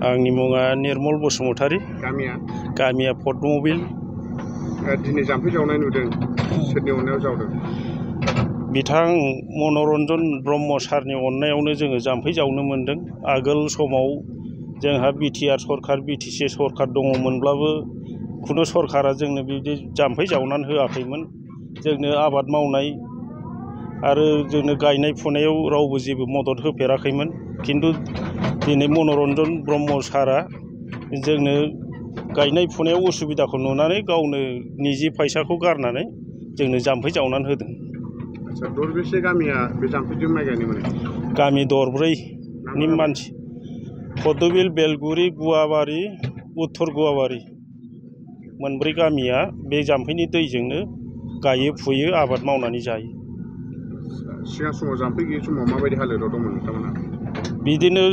आंनि मुङा निर्मल बसुमतारी। गामिया पद्मबिल। दिनै जाम्फै जावनाय नुदों, सोरनि अननायाव जावदों? बिथां मनरन्जन ब्रह्म सारनि अननायावनो जोङो जाम्फै जावनो मोन्दों। आगोल समाव जोंहा बिटिआर सरकार बिटिसि सरकार दङमोनब्लाबो खुनु सरकारा जोंनो बिदि जाम्फै जावनानै होआखैमोन। जोंनो आबाद मावनाय आरो जोंनो गायनाय फुनायाव रावबो जेबो मदद होफेराखैमोन। खिन्थु दिनै मनरन्जन ब्रह्म सारा जोंनो गायनाय फुनायाव उसुबिदाखौ नुनानै गावनो निजि फैसाखौ गारनानै जोंनो जाम्फै जावनानै होदों। आच्छा, दरबेसे गामिया बे जाम्फैजों माइ गायनो मोनो? गामि दरब्रैनि मानसि। पद्मबिल, बेलगुरि, गुवाबारि, उत्तर गुवाबारि मोनब्रै गामिया बे जाम्फैनि दैजोंनो गायो फुयो आबाद मावनानै जायो। सिगां समाव जाम्फै गैयै समाव माबायदि हालोदाव दंमोन नोंथांमोना? बिदिनो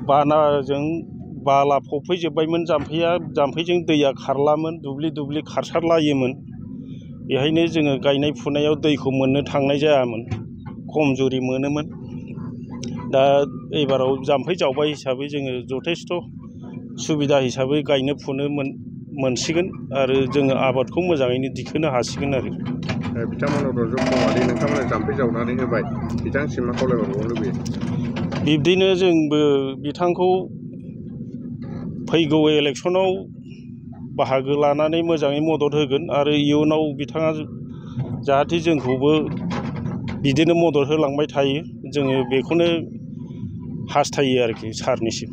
बानाजों बाला फबफैजोब्बायमोन जाम्फैया। जाम्फैजों दैया खारलामोन, दुब्लि दुब्लि खारसारलायोमोन। बेहायनो जोङो गायनाय फुनायाव दैखौ मोननो थांनाय जायामोन, खमजुरि मोनोमोन। दा एबाराव जाम्फै जावबाय हिसाबै जोङो जथेस्थ' सुबिदा हिसाबै गायनो फुनो मोनसिगोन आरो जोङो आबादखौ मोजाङैनो दिखोनो हासिगोन आरो। बिथांमोनाव रज'खौमादि नोंथांमोना जाम्फै जावनानै होबाय, बिथांसिम मा खावलायहरबावनो लुबैयो? बिब्दिनो जोंबो बिथांखौ फैगौ इलेक्सनाव बाहागो लानानै मोजाङै मदद होगोन आरो इयुनाव बिथाङा जाहाथे जोंखौबो बिदिनो मदद होलांबाय थायो, जोङो बेखौनो हास्थायो आरोखि सारनिसिम।